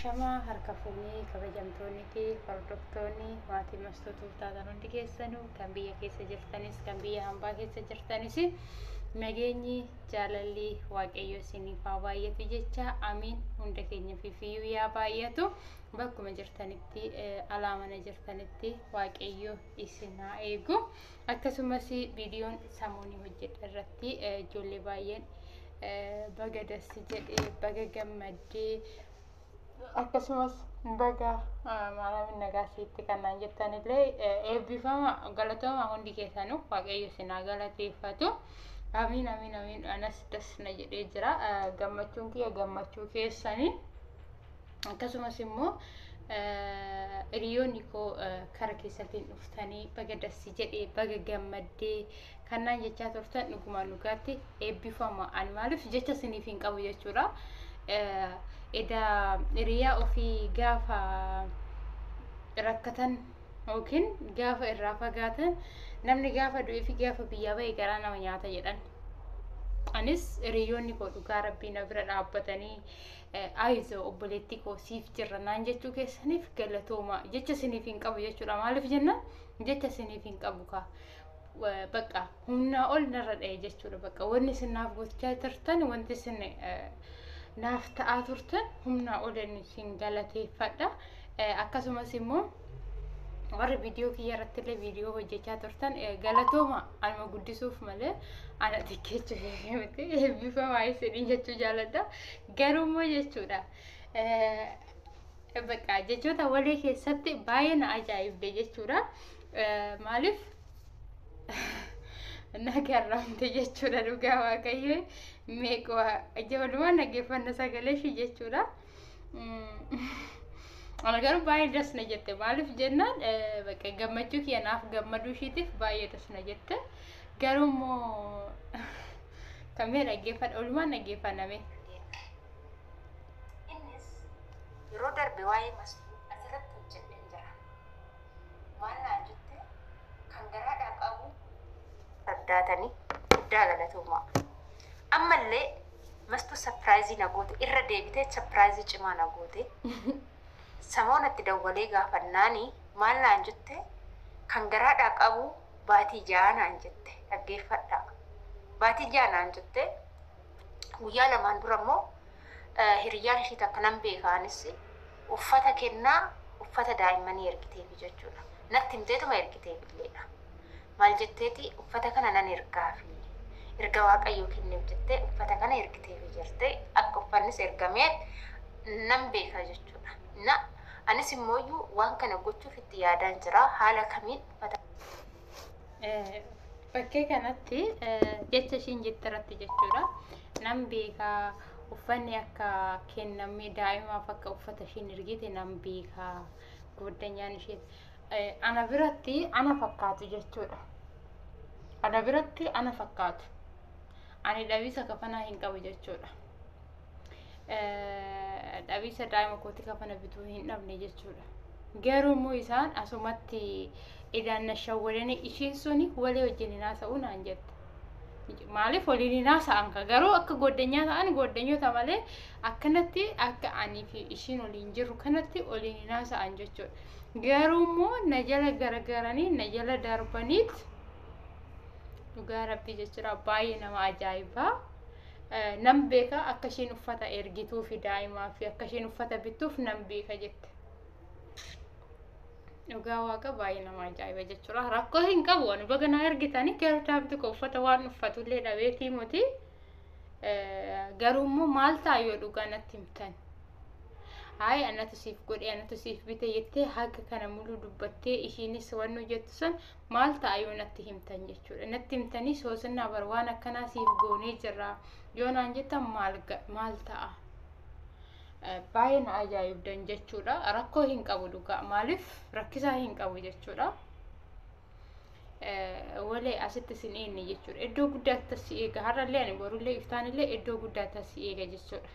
Ashamaa harka fuunee kabajamtoonni fi hordoftoonni maatii Mastuu taatan hundi keessanuu, kan biyya keessa jirtanis kan biyya hambaa keessa jirtanis, nageenyi jaalalli Waaqayyo isiniif haa baay'atu jecha. Amiin. Hunda keenya fiifiyyuu yaa baay'atu. Bakkuma jirtanitti, alaa mana jirtanitti Waaqayyo isin haa eegu. Akkasumas viidiyoon samoonii hojjedha irratti ijoollee baay'een baga dassi jedhee, baga gammaddee, akkasumas baga maaraamin nagaa siitti kanaan jettanillee eebbifama, galatooma. Hundi keessanuu Waaqayyo isin haa galateeffatu. Amiin, amiin, amiin. Anas das na jedhee jira. Gammachuun kiyya gammachuu keessanii. Akkasumas immoo hiriyoonni koo kara keessattiin dhuftanii baga dassi jedhee, baga gammaddee kannaan jechaa turtan dhugumaan dhugaatti eebbifama. Ani maaliif jecha isiniif hin qabu jechuudha. Eda hiriyaa ofii gaafa rakkatan yookiin gaafa irraa fagaatan, namni gaafa du'ee fi gaafa biyyaa ba'e garaa nama nyaata jedhan. Anis hiriyoonni koo dhugaa Rabbii na bira dhaabbatanii "Ayizoo obboleettii koo, siif jirra" naan jechuu keessaniif galatooma. Jecha isiniif hin qabu jechuudha. Maaliif jennaan jecha isiniif hin qabu kaa. Bakka humnaa ol narra dha'e jechuudha. Bakka wanni isin naaf gochaa turtan, wanti isin naaf ta'aa turtan humnaa ol isin galateeffadha. Akkasumas immoo warri viidiyoo kiyya irratti illee viidiyoo hojjechaa turtan galatooma. Anuma guddisuuf malee ana xiqqeechuuf miti. Eebbifamaa isiniin jechuu jaaladha. Garuu immoo jechuudha. Bakka jechoota walii keessatti baay'ee na ajaa'ibde jechuudha. Maaliif na garraamte jechuudha dhugaa Waaqayyo. Meeqa ijoollumaan dhaggeeffanna sagalee ishii jechuudha. Ana garuu baay'ee das na jette. Maaliif jennaan bakka gammachuu kiyya naaf gammaduu ishiitiif baay'ee das na jette. Garuu immoo kamee dhaggeeffadha, oolumaan dhaggeeffanname. Innis yeroo darbe waa'ee Mastuu asirratti hojjedheen jira. Maal naan jette? Kan garaadhaa qabu addaatanii guddaa galatoomaa. Ammallee Mastuu surprise na goote, irra deebitee surprise cimaa na goote. Samoonatti dawwalee gaafannaani maal naan jette? Kan garaadhaa qabu baatii 6 naan jette. Dhaggeeffadhaa. Baatii 6 naan jette. Guyyaa 2n dura immoo hiriyyaan ishii takka nan beekaanis uffata kennaa, uffata daa'immanii ergiteefi jechuudha. Natti himteetuma ergiteefilleedha. Maal jetteeti? Uffata kana nan ergaafi. Erga Waaqayyoo kenneef jettee uffata kana ergiteefi jirte. Akka uffannis ergameef nan beeka jechuudha. Na anis immooyyuu waan kana gochuuf itti yaadaan jira. Haala kamiin uffata Bakkee kanatti jecha ishiin jette irratti jechuudha. Nan beekaa, uffanni akka kennamee daa'imaaf akka uffata ishiin ergite nan beekaa. Gooddanyaan ishee ana biratti ana fakkaatu jechuudha. Ana biratti ana fakkaatu. Ani dhabiisa kafanaa hin qabu jechuudha. Dhabiisa daa'ima kootii kafana bituu hin dhabne jechuudha. Garuu immoo isaan asumatti idaan na shawwadanii, ishiin suni walii wajjin hin haasa'u naan jette. Maaliif waliin hin haasa'an ka? Garuu akka goddanyaa ta'an goddanyoota malee akkanatti akka anii fi ishiin waliin jirru kanatti waliin hin haasa'an jechuudha. Garuu immoo na jala garagaranii na jala darbaniit dhugaa Rabbii jechuudha, baay'ee nama ajaa'ibaa. Nan beeka akka ishiin uffata ergituu fi daa'imaa fi akka ishiin uffata bittuuf nan beeka jette. Dhugaa Waaqa baay'ee nama ajaa'iba jechuudha. Rakkoo hin qabu, ani baga naa ergitanii, garuu daa'imti koo uffata waan uffatullee dhabeetii miti. Garuu immoo maal ta'a yoo dhugaa natti himtan? Hayi, anatu siif godhe, anatu siif bite jettee haga kana muluu dubbattee, ishiinis waan jettu san maal ta'a yoo natti himtan jechuudha. Natti himtanii "Soosinnaa bar waan akkanaa siif goonee jirra" yoo naan jettan maal maal ta'a? Baay'ee na ajaa'ibdan jechuudha. Rakkoo hin qabu dhugaa. Maaliif rakkisaa hin qabu jechuudha. Walee asitti sin eenne jechuudha. Iddoo guddaatti si eega. Har'allee ani borullee iftaanillee iddoo guddaatti si eega jechuudha.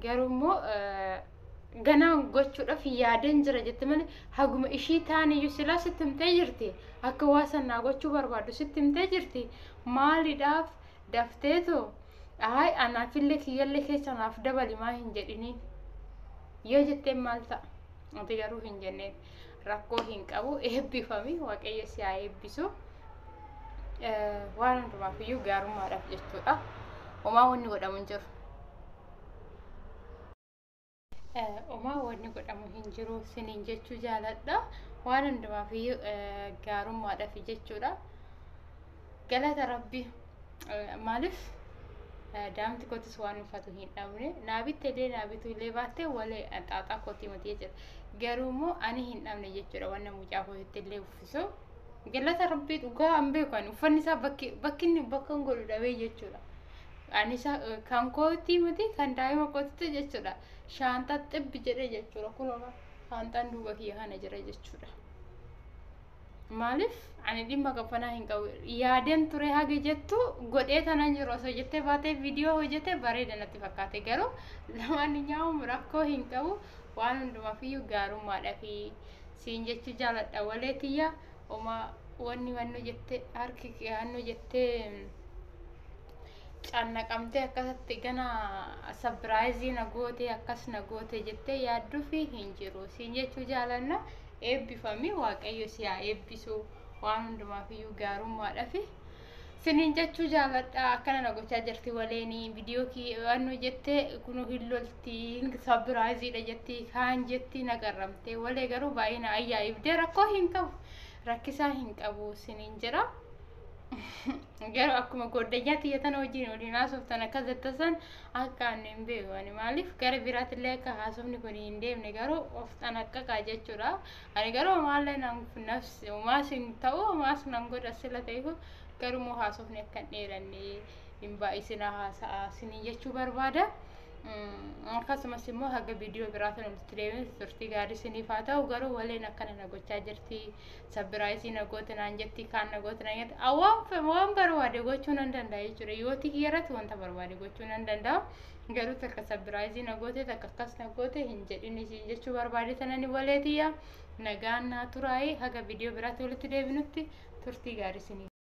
Garuu immoo ganaa gochuudhaaf yaadeen jira jette malee haguma ishii taaniyyuu silaa sitti himtee jirti. Akka waa sannaa gochuu barbaaddu sitti himtee jirti. Maaliidhaaf dafteetoo "Haay, anaafillee kiyyallee keessa naaf dabali" maa hin jedhiniin? Yoo jetteen maal ta'a? Ati garuu hin jenneen. Rakkoo hin qabu, eebbifami, Waaqayyo si haa eebbisu. Waan hundumaaf iyyuu gaarummaadhaaf jechuudha. Homaa wanni godhamu hin jiru. Homaa wanni godhamu hin jiru siniin jechuu jaaladha. Waan hundumaaf iyyuu gaarummaadhaaf jechuudha. Galata Rabbi, maaliif daa'imti kootis waan uffatu hin dhabne. Naa bitte illee, naa bituu illee baatte, walee xaaxaa kootii miti jechuudha. Garuu immoo ani hin dhabne jechuudha wanna mucaa kootitti illee uffisu. Galata Rabbii, dhugaa an beeku, ani uffanni isaa bakki bakki inni bakka hin godhu dhabee jechuudha. Ani isa kan kootii miti, kan daa'ima kootitti jechuudha. Shaantaa xibbi jedhee jechuudha. Kunoo shaantaan duuba kiyya kana jira jechuudha. Maaliif ani dhimma kafanaa hin qabu. Yaadeen ture haga jettu godhee tanan jiru osoo jettee baatee viidiyoo hojjete bareeda natti fakkaate, garuu lamaan nyaamu rakkoo hin qabu. Waan hundumaaf iyyuu gaarummaadhaa fi siin jechuu jaaladha. Walee tiyya, homaa wanni wannu jettee harki hannu jettee cannaqamtee akkasatti gana surprise na goote, akkas na goote jettee yaadduufi hin jiru siin jechuu jaalanna. Eebbifami, Waaqayyo si haa eebbisu. Waan hundumaaf iyyuu gaarummaadhaa fi siniin jechuu jaaladha. Akkana na gochaa jirti waleenii viidiyoo wannu jettee kunu hin lolti, surpriseiidha jetti, kaan jetti na garramte. Walee garuu baay'ee na ayyaa'ibdee, rakkoo hin qabu, rakkisaa hin qabu siniin jira. Garuu akkuma goddanyaa tiyya tana wajjin waliin haasoftan akkas jettasan akka ani hin beeku. Ani maaliif gara biraatillee akka haasofni kun hin deemne garuu of xanaqqaqaa jechuudha. Ani garuu maallee nan nafsi homaas hin ta'u, homaas nan godha sila ta'eef, garuu immoo haasofni akka hin dheeranne hin baay'isina haasa'a siniin jechuu barbaada. Akkasumas immoo haga viidiyoo biraatiin walitti deemee turtii gaarii siniif haa ta'u. Garuu waleen akkana na gochaa jirti, surprise na goote naan jetti, kaan na goote naan jetti. Waan barbaade gochuu nan danda'a jechuudha. Yoo tikii irratti wanta barbaade gochuu nan danda'a, garuu takka surprise na goote, takka akkas na goote hin jedhin isiin jechuu barbaade. Tanani waleetiyya, nagaan naa turaayee, haga viidiyoo biraatti walitti deebinutti turtii gaarii siniif.